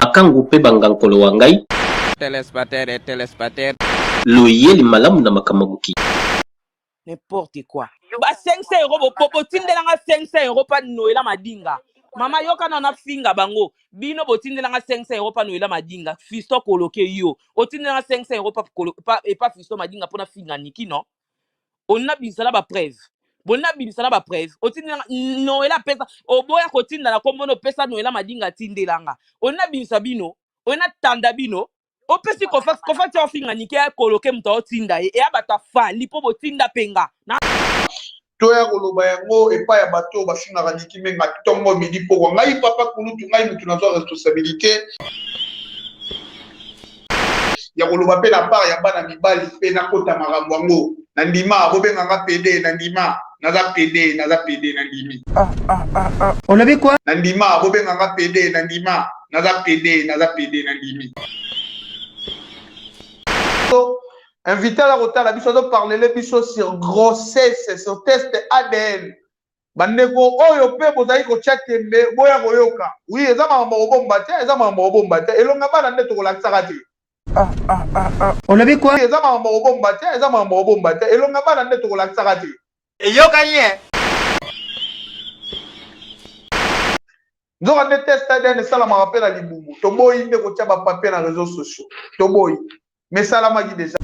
Makangu mpe bangankolo wa ngai. Telespectateur et telespectateur. Loyeli malamu na makambo mokili. N'importe quoi. Ba 500 euros bo bo botindela nga 500 euros pa Noela Madinga. Mama yoka na nafinga bango. Bino botindela nga 500 euros pa Noela Madinga. Fiston koloke yo. Otindela nga 500 euros pa kolo pa epa Fiston Madinga pona finga Niki non? Olina bimisa na ba preuve. Bolina bimisa na ba preuve. Otindela nga Noela pesa oboya kotinda na kombo no pesa Noela Madinga atindela nga. Olina bimisa bino. Olina tanda bino. Opesi kofa kofa ti ofinga nike ya koloke moto aotinda ye eya bato ya fali mpo botinda mpe nga na Toya koloba yango epai ya bato oyo bafingaka Nicky Menga tongo midi pokwa. Ngai papa kulutu ngai mutu nazwa responsabilite ya koloba pe na part ya bana mibali pe nakota makambo yango. Na ndima bobenga nga pede na ndima naza pede naza pede na ndimi. Olobi quoi? Na ndima bobenga nga pede na ndima naza pede naza pede na ndimi. Invité aza kotala biso azo parlele biso sur grossesse sur test ADN. Bandeko oyo pe bozali kotia tembe boya koyoka. Oui eza makambo ya kobomba te eza makambo ya kobomba te elonga bana nde tokolakisaka te. Olobi quoi? Eza makambo ya kobomba te eza makambo ya kobomba te elonga bana nde tokolakisaka te. Eyokani eh. Nzoka nde test ADN esalamaka pe na libumu. Toboyi nde kotia ba papier na reseaux sociaux. Toboyi. Mais esalamaki dejà.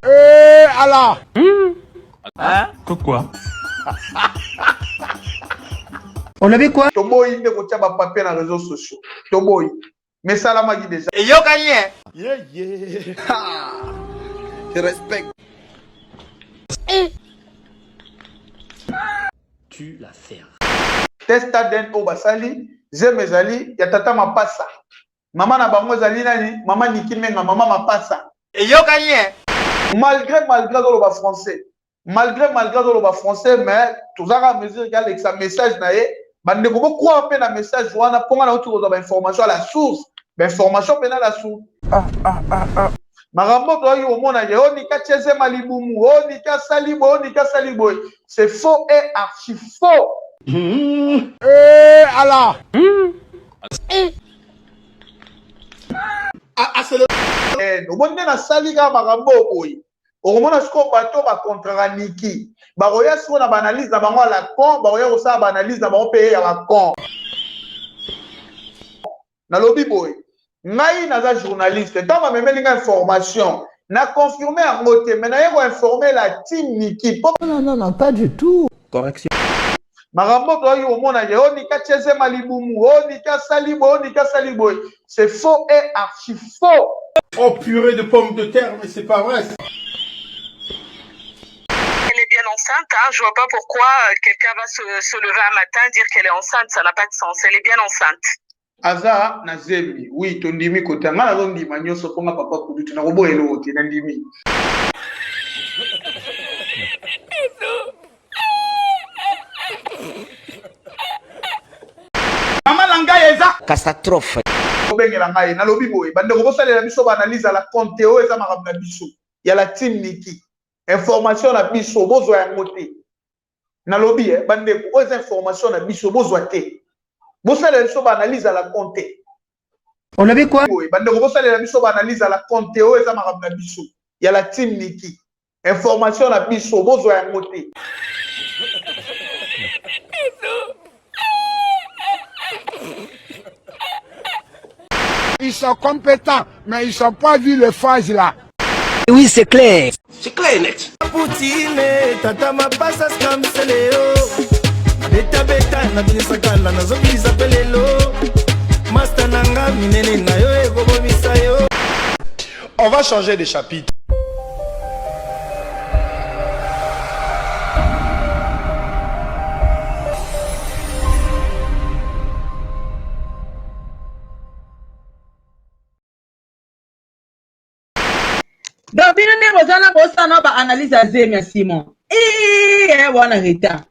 Eh Allah! Hein? Pourquoi? Olobi quoi? Toboyi nde kotia ba papier na reseaux sociaux. Toboyi. Mais esalamaki dejà. Eyokani eh. Yeah yeah. Ha! Je respecte. Tu la fermes. Test ADN oyo basali, zemi ezali ya tata mapasa. Mama na bango ezali nani? Mama Nicky Menga, mama mapasa. Eyokani eh. Malgre malgre azoloba français. Malgre malgre azoloba français mais toza kaka mesure ke alekisa message na ye. Bandeko bo croire pe na message wana po nga nauti kozwa ba information à la source. Ba information pena la source. Makambo tozalaki komona ke oh Nicky atie zema libumu, oh Nicky asali boye, oh Nicky asali boye. C'est faux et archi faux. Eh Allah! Eh, omoni nde nasali kaka makambo oyo boye okomona sikoyo bato bakontraka Nicky bakoya sikoyo na baanalyse na bango ya la con bakoya kosala baanalyse na bango mpe ya bacon nalobi boye ngai naza journaliste ntango bamemeli ngai information na confirme yango te mais naye koinforme la team Nicky po Non, non, non, pas du tout. Correction. Makambo tozalaki komona ke oh Nicky atie zema libumu, oh Nicky asali boye, oh Nicky asali boye. C'est faux et archi faux. Oh purée de pommes de terre, mais c'est pas vrai. Elle est bien enceinte, hein. Je vois pas pourquoi quelqu'un va se, se lever un matin dire qu'elle est enceinte, ça n'a pas de sens. Elle est bien enceinte. Aza na zemi oui tondimi kota nga nazo ndima nyoso po nga papa kulutu nakoboya eloko te na ndimi. Mama na ngai eza Catastrophe. Bobengela ngai nalobi boye bandeko bosalela biso ba analyse à la compte oyo eza makambo na biso ya la team Nicky information na biso bozwa yango te Nalobi eh, bandeko, oyo eza information na biso, bozwa te. Bosalela biso ba analyse à la con te. Olobi quoi? Boye, bandeko, bosalela biso ba analyse à la con te, oyo eza makambo na biso ya la team Nicky. Information na biso, bozwa yango te. Ils sont compétents, mais ils n'ont pas vu les phases là. Oui, c'est clair. C'est clair et net. Poutine, tata mapasa scam seleo. Beta beta na binisa kala nazobisa pe lelo. Master nanga minene na yo ekobomisa yo. On va changer de chapitre. Donc bino nde boza na bosana ba analyse ya zemi ya Simon. Eeh wana retard.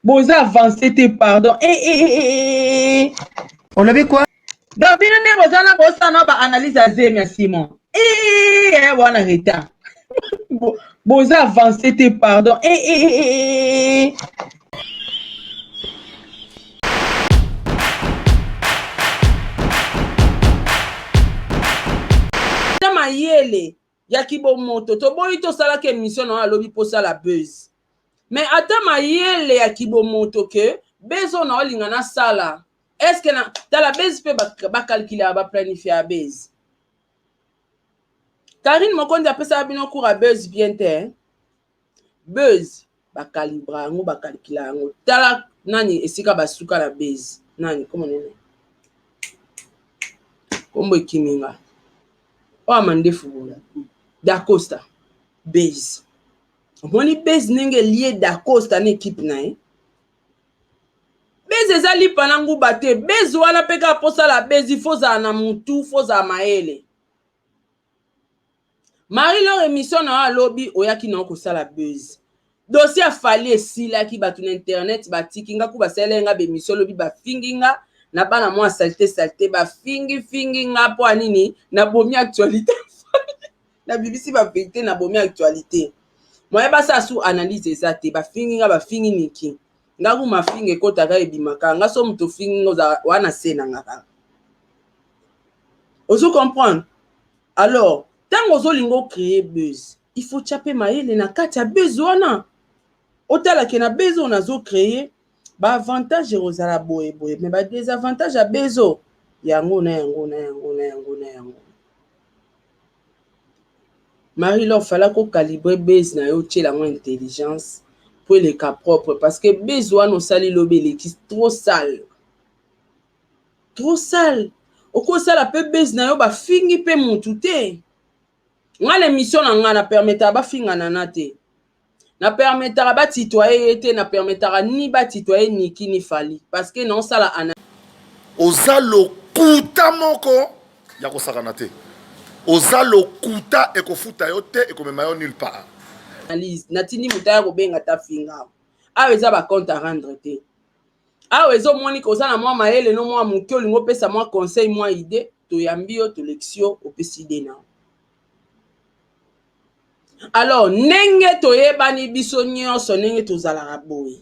Boza avance te, pardon. Eh, eh, eh, eh, eh. Olobi quoi? Donc bino nde boza na bosala na baanalyse ya zemi ya Simon. Eh, eh, wana retard. Boza avance te, pardon. Eh, eh, eh, eh, eh. Mayele ya kibomoto toboyi, tosalaka émission na oyo alobi mposala buzz, mais ata mayele ya kibomoto ke buzz oyo na olinga nasala, est-ce na tala buzz mpe bakalkulaka, baplanifia ya buzz. Karine Mokonzi apesaka bino cours ya buzz bien te. Buzz bakalibra yango, bakalkula yango. Tala nani esika basuka na buzz, nani komo nene, kombo ekiminga oyo mandefu boye, Dacosta. Buzz, omoni buzz ndenge elie Dacosta na équipe na ye. Buzz eza lipa na nguba te. Buzz wana mpe kaka mposala buzz, faut ozala na mutu, faut ozala mayele. Marie Lor, émission na yo alobi oyaki na yo kosala buzz. Dossier afali esilaki, bato na internet batiki nga ku basaleli nga bémission. Olobi bafingi nga na bana mwa saleté saleté, bafingi fingi nga mpo ya nini? Nabomi actualité, nabibisi bavérité, nabomi actualité. Moye basala su analyse eza te. Bafingi nga, bafingi niki nga ku mafinga ekotaka ebimaka nga. So moto ofingi nga, ozala wana se na nga kaka, ozo comprendre. Alors ntango ozolinga ocréer buzz, il faut tia mpe mayele na kati ya buzz wana. Otalake na buzz oyo nazocréer, baavantage ekozala boye boye, mais badésavantage ya buzz oyo yango na yango na yango na yango na yango. Marie Lor, fala kocalibrer buzz na yo, otiela yango intelligence po eleka propre, parce que buzz wana osali lobi eleki trop sale, trop sale. Okosala mpe buzz na yo, bafingi mpe mutu te. Nga na émission na nga, na permetaka bafingana na te, na permetaka batutoyer ye te, na permetaka ni batutoyer Niki ni Fali, parce que naosala ana. Oza lokuta moko ya kosakana te. Oza lokuta, ekofuta yo te, ekomema yo nulle part. Analyse natindi moto aya kobenga ta finga awa, eza bacompte à rendre te. Awa ezomoni koza na mwa mayele no mwa moke, olingi opesa mwa conseil, mwa idée, toyambi yo, tolekisi yo, opesi idée na yo. Alors ndenge toyebani biso nyonso, ndenge tozalaka boye,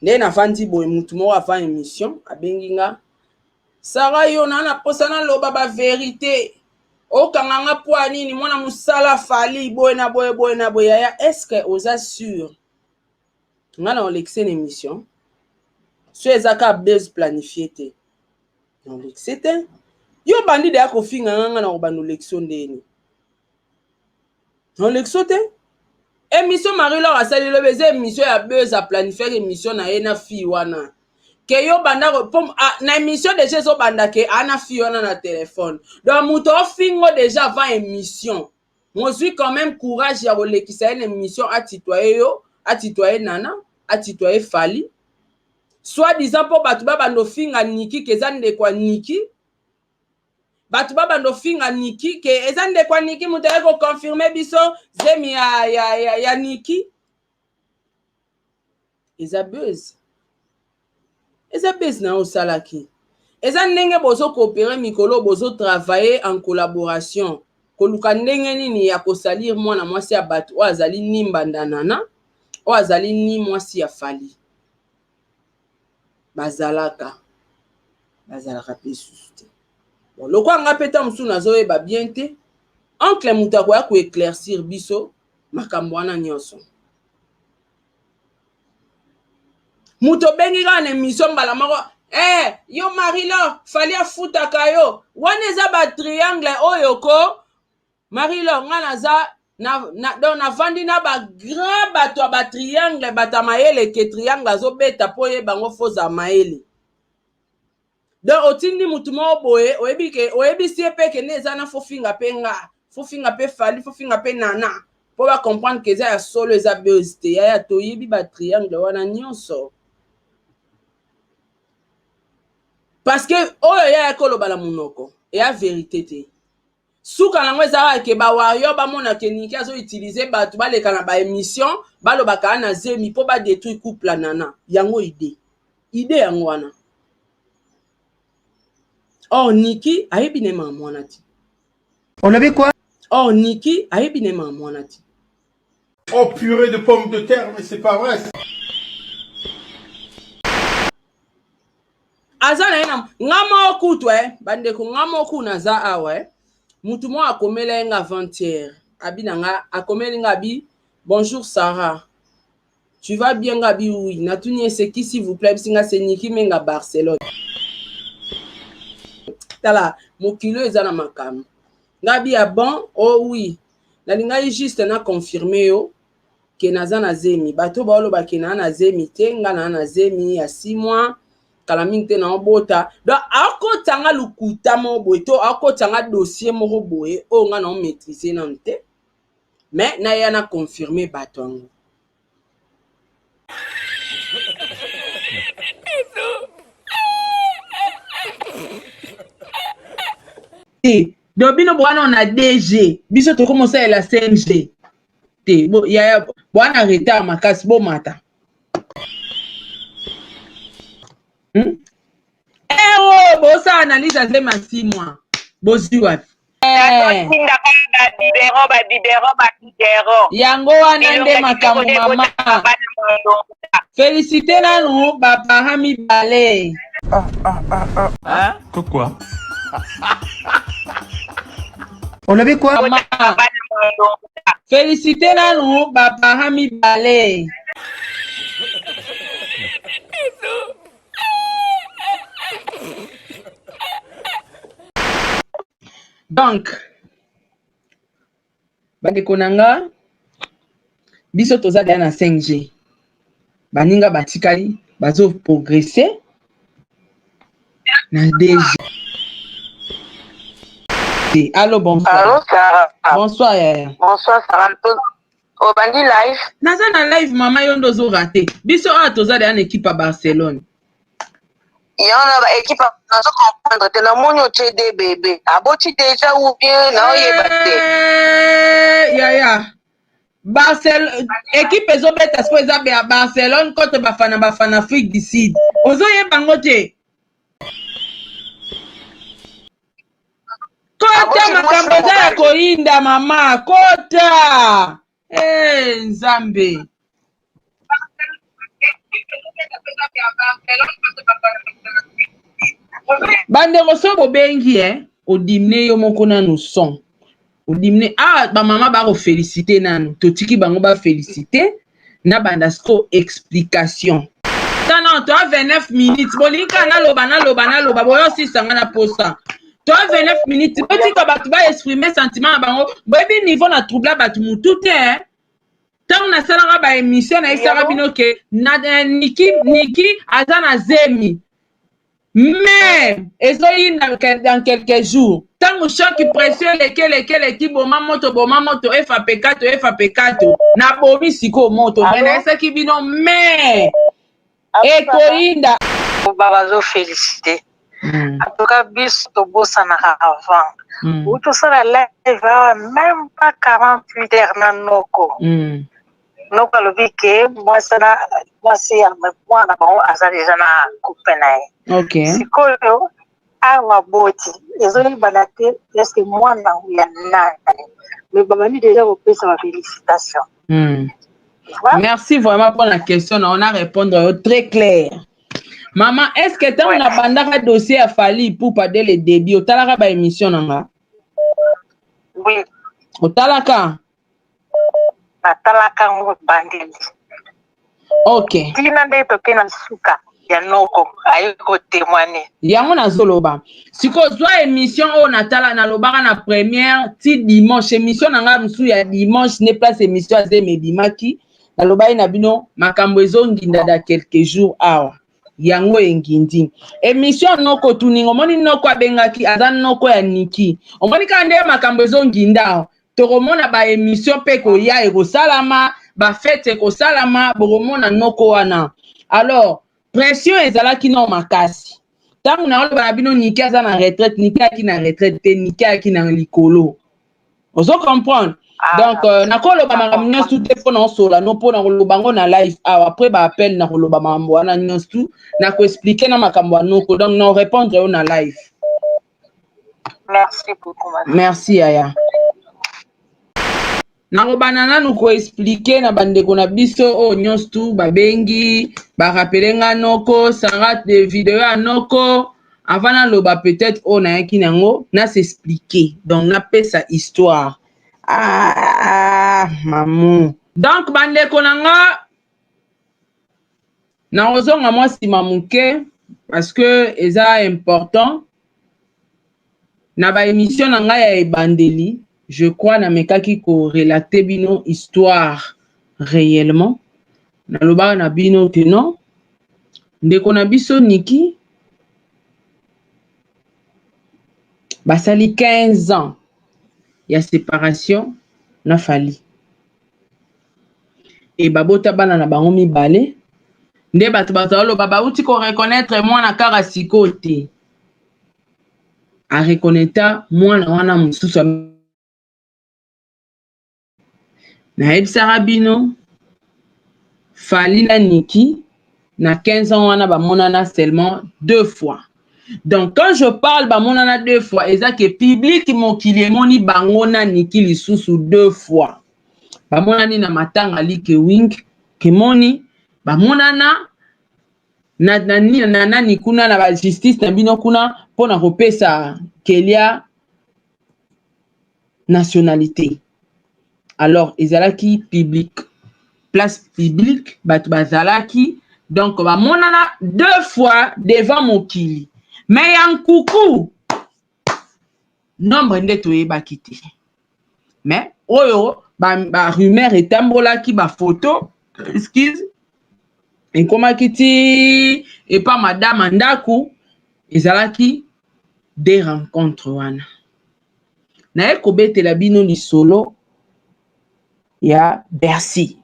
nde navandi boye, mutu moko avant émission abengi nga: "Sara, yo na posa naloba bavérité, okanga nga po ya nini? Mwana mosala Fali boye na boye boye na boye." Yaya, est-ce oza sûr nga na olekise na émission so eza kaka buzz planifié te? Na olekise te. Yo bandi deya kofinga nga, nga na kobanda olekisi ndeni na olekisi te. Émission Marie Lor asali lobi eza émission ya buzz, aplanifiaki émission na ye na fille wana ke yo banda po na émission déjà ezobanda ke aa na fille wana na telefone. Donc moto ofingo déjà avant émission, mozwi quand même courage ya kolekisa ye na émission, atutoyer yo, atutoyer Nana, atutoyer Fali, soit disant mpo bato babanda ofinga Niki ke eza ndeko ya Niki, bato babanda ofinga Niki ke eza ndeko ya Niki, moto aye koconfirmer biso zemi ya Niki. Eza buzz, eza buzz na yo osalaki. Eza ndenge bozocoopérer mikolo, bozotravailler en collaboration, koluka ndenge nini ya kosalir mwana mwasi ya bato oyo azali ni mbanda Nana, oyo azali ni mwasi ya Fali. Bazalaka bazalaka mpe susu te. Bon, lokwa nga mpe ta mosusu nazoyeba bien te, oncle moto akoya koéclaircir biso makambo wana nyonso. Moto obengi kaka na émission mbala moko: "Eh, yo Marie-Laure, Fali afutaka yo." Wana eza batriangle oyo ko Marie-Laure, nga naza na, donc navandi na bagrand bato ya batriangle, bato ya mayele ke triangle azobeta mpo oyeba yango, foza mayele. Donc otindi mutu moko boye, oyebi ke oyebisi ye mpe ke nde eza na fofinga mpe nga, fofinga mpe Fali, fofinga mpe Nana, mpo bacomprendre ke eza ya solo, eza buzz te. Yaya, toyebi batriangle wana nyonso, parce que oyo yaya koloba na monoko eya vérité te. Suka nango eza kaka ke ba warrior bamona ke Nicky azo utiliser batu baleka na ba emission baloba ka na zemi po ba detruire couple ya Nana. Yango idee. Idee yango wana. Or Nicky ayebi na ye makambo wana te. Olobi quoi? Or Nicky ayebi na ye makambo wana te. Oh purée de pommes de terre, mais c'est pas vrai. Aza na ye na nga moko kutu eh bandeko nga moko naza awa eh mutu moko akomela ye nga avant-hier abi na nga akomeli nga abi bonjour Sarah tu vas bien nga abi oui natuni ye c'est qui s'il vous plaît abisi nga c'est Nicky Menga Barcelone tala mokili oyo eza na makambo nga abi ya bon oh oui nalingaki juste na confirme yo ke naza na zemi bato baoloba ke naa na zemi te nga naa na zemi ya 6 mois kala mingi te naobota donc akota nga lokuta moko boye to akota nga dossier moko boye oyo nga nao maîtrise nanu te mais naya na confirme bato yango. Te donc bino bowana na DG biso tokomi osalela 5G te bo yaya bowana retard makasi bomata hmm? Ewo eh, bosala analyse azema 6 mois bozwi wapi Eh. Yango wana nde makambo mama. Felicite nanu ba parents mibale. Ah, ah, ah, ah. Hein? Pourquoi? Olobi quoi? Mama. Felicite nanu ba parents mibale. Donc bandeko na nga biso toza deja na 5G baninga batikali bazo progresser na DG. Allo, bonsoir. Allo, Sarah. Bonsoir, yaya. Bonsoir, Sarah. Obandi live? Naza na live mama yo nde ozo rate. Biso awa toza deja na equipe ya Barcelone. Yango na ba equipe nazo comprendre te namoni otie de bebe aboti deja ou bien naoyeba te. Eh, yaya Barcelone equipe ezobeta sikoyo eza ya Barcelone contre Bafana Bafana Afrique du Sud. Ozoyeba yango te? Kota makambo eza ya koyinda mama kota eh, nzambe bandeko so bobengi eh, odimne yo moko nanu son odimne awa ah, bamama bakofelicite nanu totiki bango bafelicite na banda siko explication tana toa 29 minutes bolingi kaka naloba naloba naloba boyosisa nga na posa toa 29 minutes botika bato baexprime sentiment na bango boyebi niveau na troubla bato mutu te eh? ntango nasalaka baémission nayebisaka bino ke na, eh, niki, niki aza na zemi mais ezoyinda dans quelques jours ntango choc pression eleki eleki eleki boma moto boma moto efa pekato efa pekato nabomi sikoyo moto me nayesaki bino mais ekoyinda bazo félicité mm. en tout cas biso tobosanaka avant mm. utosala live awa même pas 48 heures na noko mm. Noko alobi ke mwasi na mwasi ya mwana bango aza deja na couple na ye. Okay. Sikoyo awa boti ezoyebana te eske mwana ya nani mais babandi deja kopesa ba félicitation. Merci vraiment pour la question on a répondre yo très clair. Maman, est-ce que ntango ouais. nabandaka dossier ya Fally Ipupa dès le début otalaka ba émission na nga? Oui. Otalaka? Natalaka yango ebandeli. Ok. Tina nde toke na suka ya noko aye ko témoigner. Yango nazoloba. Sikoyo zwa émission oyo natala nalobaka na première ti dimanche émission na ngai mosusu ya dimanche nde place émission ya zemi ebimaki nalobaki na bino makambo ezonginda da quelques jours awa. Yango engindi. Emission noko tuninga omoni noko abengaki aza noko ya Niki. Omoni kaka nde makambo ezonginda awa. Tokomona ba emission pe ekoya ekosalama, ba fete ekosalama, bokomona noko wana. Alors pression ezalaki nao makasi. Ntango naoloba na bino Niki aza na retraite, Niki ayaki na retraite te, Niki ayaki na likolo. Ozo comprendre? Ah, Donc nakoloba makambo nyonso te mpo na osola no mpo na koloba yango na live awa après ba appel na koloba makambo wana nyonso tu na koexplike na makambo ya noko, donc na répondre yo na live. Merci beaucoup, ma Merci yaya. Nakobanda nanu koexplike na bandeko na biso oyo nyonso tu babengi barapele nga noko Sarah de video ya noko avant naloba peut-être oyo nayaki nango na s'expliquer, donc napesa histoire. Ah, mamu. Donc bandeko na nga, nakozonga mwa nsima moke parce que eza important. Na ba émission na ngai ya ebandeli, je crois namekaki korelate bino histoire réellement. Nalobaka na bino ke non, ndeko na biso Niki basali 15 ans ya séparation na Fally. E babota bana na bango mibale, nde bato bazaloba bauti ko reconnaître mwana kaka sikoyo te. A reconnaître mwana wana mosusu. Nayebisaka bino Fally na Niki na 15 ans wana bamonana seulement deux fois. Donc quand je parle bamonana deux fois, eza ke public mokili emoni bango na Niki lisusu deux fois. Bamonani na matanga like wing kemoni, bamonana na na na nani kuna na ba justice na bino kuna mpona kopesa Kelia nationalité. Alors ezalaki public, place publique, bato bazalaki, donc bamonana deux fois devant mokili. Mais ya nkuku nombre nde toyebaki te, mais oyo ba rumeur etambolaki, bafoto, excuse, ekomaki ti epa madame ndako, ezalaki des rencontres wana. Naye kobetela bino lisolo ya Bercy.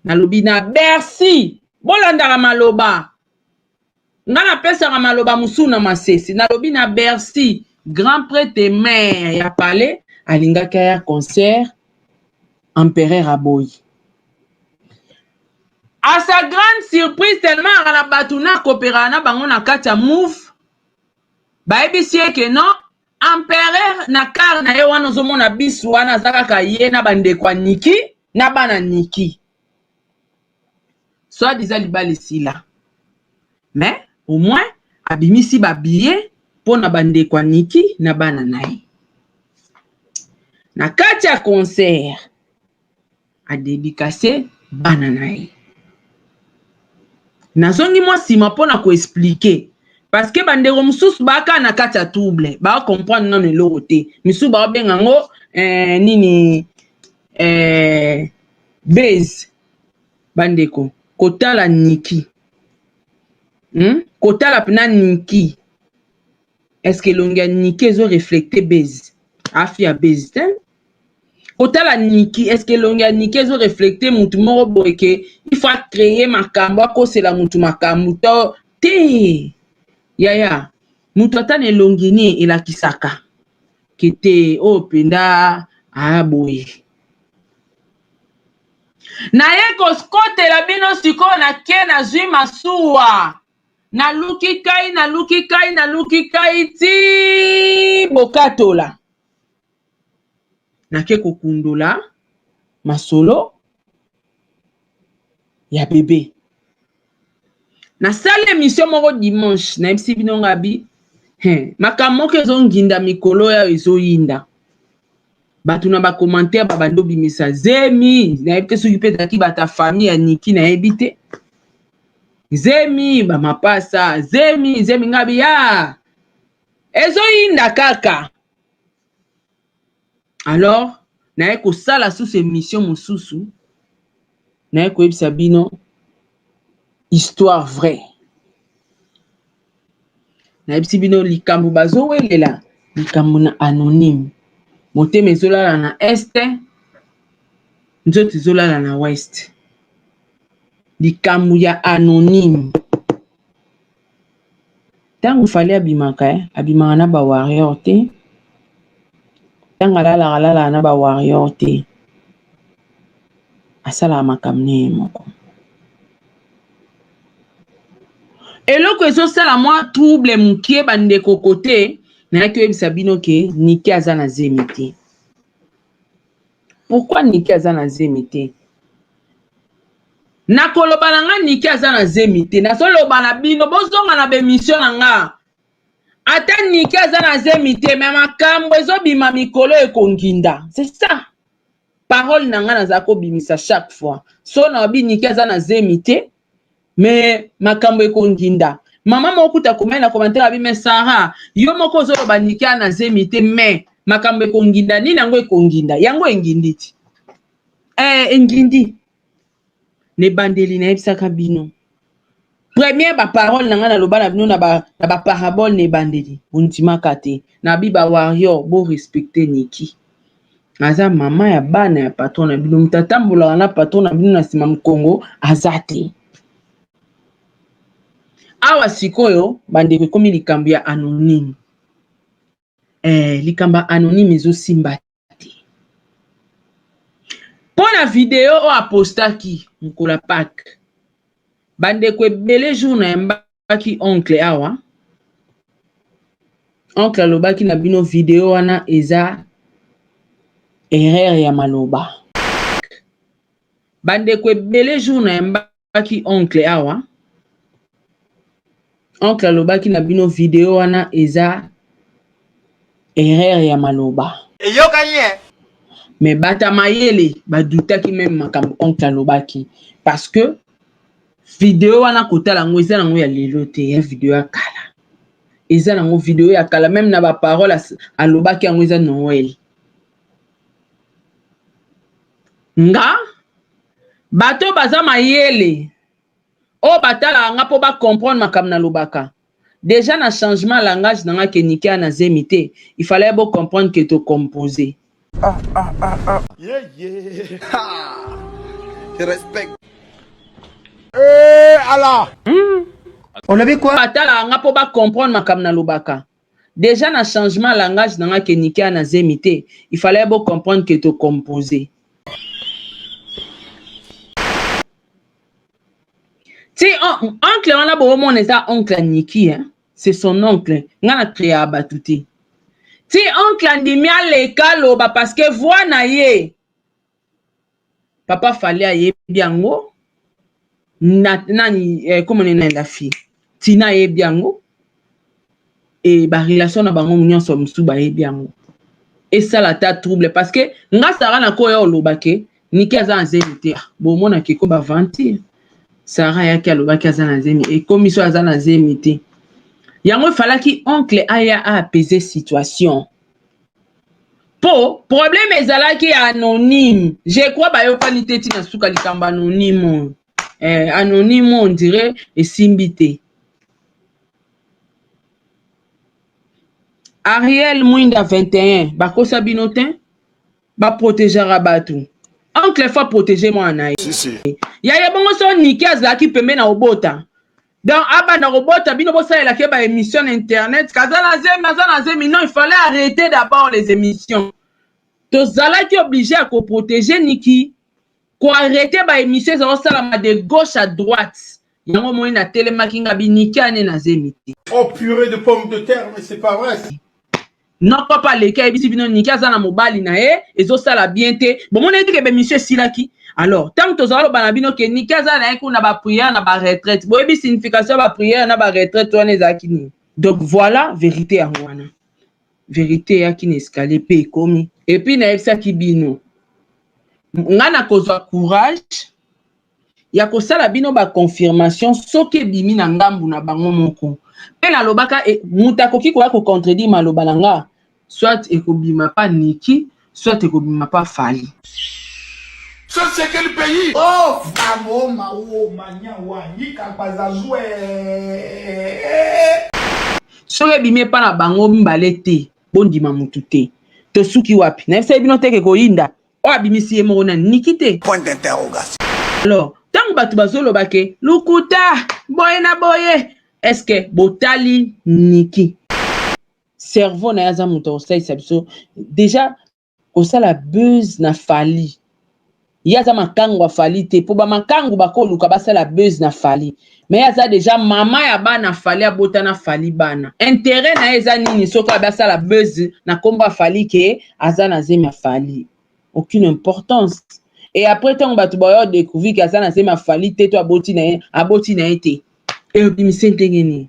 Nalobi na Bercy, bolandaka maloba nga napesaka maloba mosusu na masese. Nalobi na Bercy, grand prêtre maire ya palais alingaki aya concert, empereur aboyi. À sa grande surprise, tellement aka na bato na akopera na bango na kati ya move, bayebisi ye ke non, empereur na car na ye wana ozomona bisu wana aza kaka ye na bandeko ya Niki na bana Niki, soit disant libala esila, mais au moins abimisi babillet mpo na bandeko ya Niki na bana na ye. Na kati ya concert adédicace bana na ye. Nazongi mwa nsima mpo na koexplike parce que bandeko mosusu baka na kati ya trouble, bacomprendre nano eloko te. Misusu baobenga yango nini, base. Bandeko, kotala Niki, Kotala mpena Niki, est-ce elongi ya Niki ezoreflète base afi ya base te? Kotala Niki, est-ce elongi ya Niki ezoreflète mutu moko boye ke il faut acréer makambo, akosela mutu makambo to te? Yaya, mutu ata na elongi ni elakisaka ke te oyo mpenza aya boye. Naye kokotela bino sikoyo, nake nazwi masuwa, naluki kai, naluki kai, naluki kai ti bokatola, nake kokundola masolo ya bebe. Nasali émission moko dimanche, nayebisi bino ngabi makambo moko ezonginda mikolo oyo ezoyinda. Bato na bacommentaire babandi obimisa zemi, nayebi te soki mpe ezalaki bato ya famille ya Niki, nayebi te. Zemi bamapasa, zemi, zemi, ngabi ya ezoyinda kaka. Alors naye kosala susu émission mosusu, naye koyebisa bino histoire vraie. Nayebisi bino likambo bazowelela, likambo na anonyme. Motema ezolala na est, nzoto ezolala na ouest. Likambo ya anonyme. Tango Fally abimaka eh, abimaka na ba warrior te. Tango alalaka alalaka na ba warrior te. Asalaka makambo ne ye moko. Eloko ezosala mwa trouble mokie bandeko kote nayaki oyebisa bino ke Niki aza na zemi te. Pourquoi Niki aza na zemi te? Nakoloba na nga Niki aza na zemi te. Nazoloba na bino bozonga na ba emission na nga. Ata Niki aza na zemi te mais makambo ezobima mikolo ekonginda. C'est ça. Parole na nga naza kobimisa chaque fois. So na bi Niki aza na zemi te mais makambo ekonginda. Mama moko kuta akomaki na commentaire abi mais Sarah, yo moko ozoloba Niki aza na zemi te mais makambo ekonginda nini yango ekonginda? Yango engindi ti. Eh engindi. Na ebandeli nayebisaka bino première ba parole na ngai naloba na bino na ba, na ba parabole na ebandeli bondimaka te na bi ba warrior bo respecte Niki aza mama ya bana ya patron na bino moto atambolaka na patron na bino na nsima mokongo aza te awa sikoyo bandeko ekomi likambo ya anonyme eh, likambo ya anonyme ezosimba te mpo na video oyo apostaki mokolo ya Pâques bandeko ebele jour nayambaki oncle awa oncle alobaki na bino video wana eza erreur ya maloba bandeko ebele jour nayambaki oncle awa oncle alobaki na bino video wana eza erreur ya maloba eyokani ye mais bata mayele badutaki meme makambo oncle alobaki parce que video wana kotala yango eza nango ya lelo te ya video ya kala eza nango video ya kala meme na baparole alobaki yango eza Noël nga bato baza mayele oyo batalaka nga mpo bacomprendre makambo nalobaka déjà na changement langage na nga ke Niki na zemi te il fallait bo comprendre que to composer. Ah, ah, ah, ah. Yeah, yeah. Ha. Je respecte. Eh, Allah. Olobi quoi? Batalaka nga mpo bacomprendre makambo nalobaka déjà na changement langage na nga ke Niki na zemi te il fallait bo comprendre que to composer. Ti oncle wana boomona eza oncle ya Niki hein? C'est son oncle nga na créa bato te ti oncle andimi aleka aloba parce que voix na ye papa Fally ayebi yango na nani eh, comment nani la fille Tina ayebi yango e ba relation na bango nyonso mosusu bayebi yango esala ata trouble parce que nga Sara na koya oloba ke Niki aza na zemi te bomonaki eko baventure Sara ayaki alobaki aza na zemi ekomi so aza na zemi te yango efalaki oncle aya aapese situation po problème ezalaki ya anonyme je crois bayokani te ntina suka likambo anonyme oyo eh, anonyme on dirait esimbi te. Ariel Mwinda 21 bakosa bino te baprotegeaka bato oncle faut protéger mwana na ye Si, si. Yaya bongo so Niki azalaki pembe na obota donc abanda kobota bino bosalelaki ye ba émission na internet kaza na zemi aza na zemi non il fallait arrêter d'abord les émissions tozalaki obligé ya koprotéger Niki koarrêter ba émission eza kosalama de gauche à droite yango omoni natelemaki nga biniki ane na zemi te. Oh purée de pommes de terre mais c'est pas vrai. Noko papa aleki ayebisi bino Niki aza na mobali na ye ezosala bien te bomoni ete ke bemission esilaki alors ntango tozala loba na bino ke Niki aza na ye kuna ba prière na ba retraite boyebi signification ya ba prière na ba retraite wana ezalaki nini donc voilà vérité yango wana vérité eyaki na escalier mpe ekomi epuis nayebisaki bino ngai nakozwa courage ya kosala bino ba confirmation soki ebimi na ngambu na bango moko mpe nalobaka e, moto akoki koya kocontredire maloba na nga soit ekobima pa Niki soit ekobima pa Fally. Ça c'est quel pays? Oh, vamo mawo manya wa nyika bazazwe. Soki ebimi epa na bango mibale te bondima mutu te tosuki wapi nayebisaki bino te ke koyinda oyo abimisi ye moko nani Niki te Point d'interrogation. Alors ntango bato bazoloba ke lukuta boye na boye. Est-ce que botali Niki? Cerveau na ye aza moto akosalisa biso déjà kosala buzz na Fally. Ye aza makangu ya Fally te po ba makangu bakoluka basala buzz na Fally. Mais ye aza deja mama ya bana Fally abota na Fally bana. Interet na ye eza nini soki abi asala buzz na kombo ya Fally ke aza na zemi ya Fally? Aucune importance. Et après tango bato bayo découvrir ke aza na zemi ya Fally te to aboti na ye, aboti na ye te. Ebimisi ndenge nini?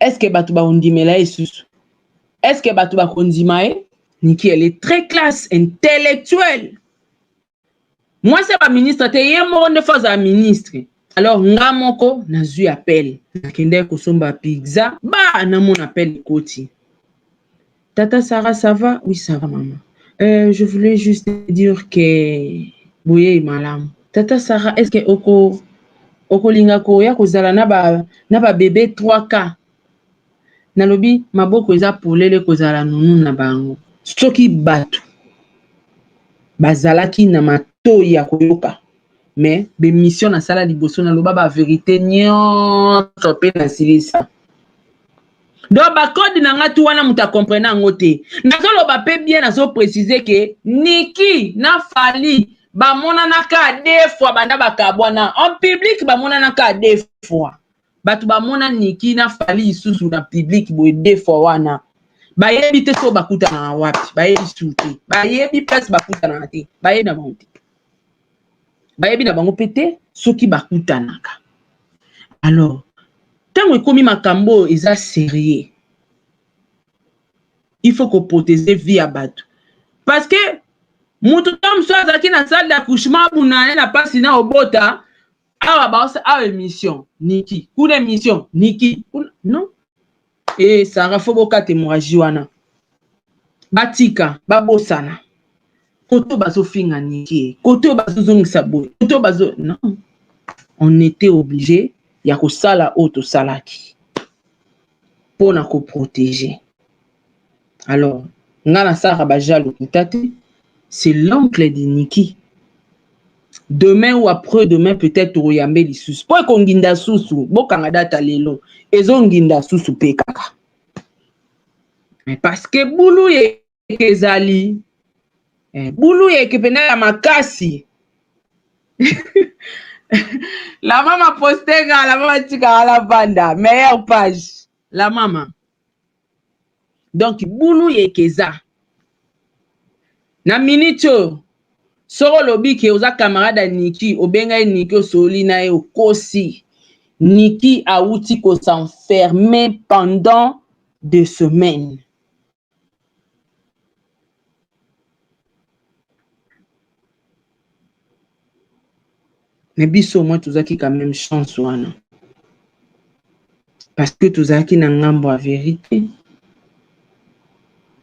Est-ce que bato bakondimela ye susu? Est-ce que bato bakondima ye? Niki, elle est très classe, intellectuelle. Moi, c'est pas ministre, te ye moko nde faut azala ministre. Alors, nga moko, nazwi appel. Nakendaki kosomba pizza, ba namona appel ekoti. Tata Sarah, ça va? Oui, ça va, maman. Je voulais juste dire que boye malamu. Tata Sarah, est-ce que oko okolinga koya kozala na ba bébé 3K? Nalobi maboko eza polele kozala nunu na bango. Soki bato bazalaki na matoyi ya koyoka, mais bemission nasala liboso naloba ba vérité nyonso pe nasilisa. Donc ba code na nga tu wana moto akomprena yango te. Nazoloba pe bien, nazo préciser ke Niki na Fally bamonanaka deux fois banda bakabwana en public, bamonanaka deux fois. Bato bamona Niki na Fally lisusu na public boye deux fois wana. Bayebi te so bakutanaka wapi, bayebi su te, bayebi place bakutanaka te, bayebi na bango te, bayebi na bango pe te soki bakutanaka. Alors ntango ekomi makambo eza sérieux, il faut koprotéger vie ya bato, parce que moto to mosusu azalaki na salle d'accouchement abuna ye na mpasi na obota awa baosa awa émission Niki kuna, émission Niki kuna, non. E Sarah, fo bokata hémorragie wana, batika babosana koto bazofinga Niki, koto bazozongisa boye, koto bazo, non, on était obligé ya kosala oyo tosalaki mpona koprotéger. Alors nga nasalaka baja lokuta te, c'est l'oncle de Niki. Demain ou après demain peut-être tokoyambe lisusu mpo ekonginda susu, bokanga data lelo ezonginda susu mpe kaka, mais parce que bulu yeke ezali bulu yeke pena ya makasi. La mama postenga, la mama tikaka la vanda meilleure page la mama. Donc bulu yeke eza na minute oyo, soko olobi ke oza camarade ya Niki, obenga ye Niki, osoli na ye, okosi. Niki awuti kosenfermer pendant 2 semaines. Mais biso au moins tozalaki quand même chance wana, parce que tozalaki na ngambo ya vérité.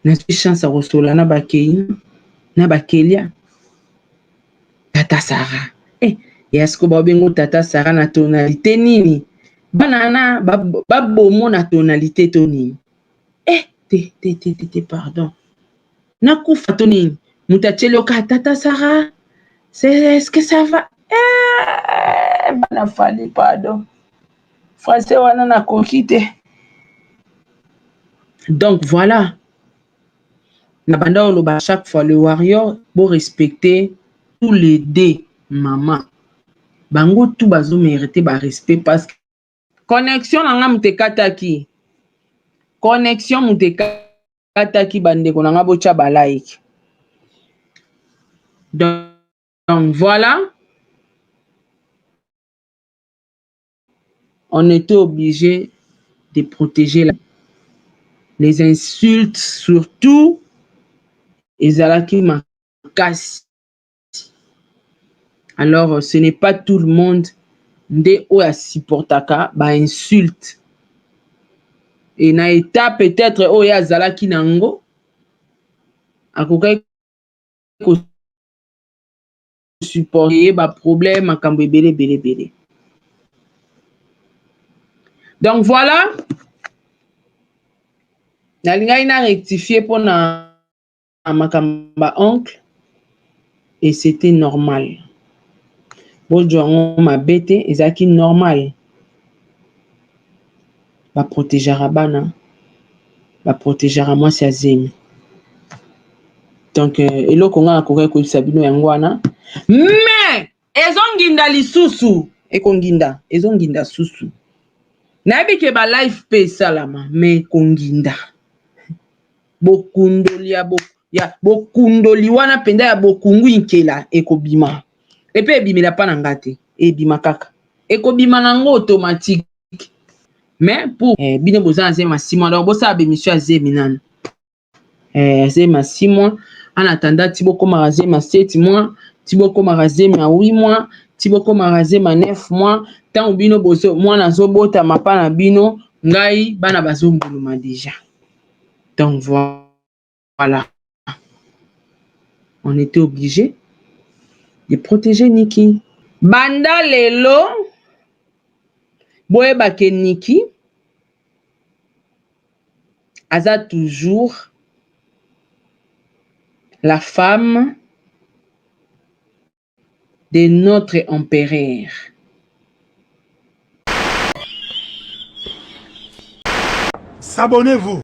Nazwi chance ya kosola na bakeina na bakelia. Tata Sarah, yasko babengo Tata Sarah na tonalité nini? Bana na babomo na tonalité to nini? Te te te te te, pardon. Nakufa to nini? Moto atieli oka Tata Sarah, c'est est-ce que ça va? Bana Fally, pardon. Français wana nakoki te. Donc voilà. Na banda oloba chaque fois le warrior bo respecter tous les deux maman. Bango tout bazo mériter ba respect, parce que connexion na nga mutekataki. Connexion mutekataki bandeko na nga botia ba like. Donc voilà. On était obligé de protéger les insultes, surtout ezalaki makasi. Alors ce n'est pas tout le monde nde oyo asupportaka ba insulte. Et na état peut-être oyo azalaki nango akokaki ko supporter ba problème makambo ebele ebele ebele. Donc voilà, nalingaki na rectifier mpona makambo ya oncle, et c'était normal. Bozwa yango mabe te, ezalaki normal. Ba protegeaka bana, ba protegeaka mwasi ya zemi. Donc euh, eloko ngai nakokaki koyebisa bino yango wana. Mais ezonginda lisusu, ekonginda, ezonginda susu. Nayebi ke ba live pe esalama, mais ekonginda. Bokundoli ya bo, ya bokundoli wana mpenza ya bokungui nkela ekobima. Epe ebimela pa na nga te, ebima kaka. Ekobima nango automatique. Mais pour eh, bino boza na zemi ya 6 mois, donc bosala ba émission ya zemi nanu. Eh, zemi ya 6 mois, en attendant ti bokomaka zemi ya 7 mois, ti bokomaka zemi ya 8 mois, ti bokomaka zemi ya 9 mois, ntango bino bozo mwana azobotama pa na bino, ngai bana bazonguluma deja. Donc voilà. On était obligé de protéger Nikki. Banda lelo boyeba ke Nikki aza toujours la femme de notre empereur. S'abonnez-vous.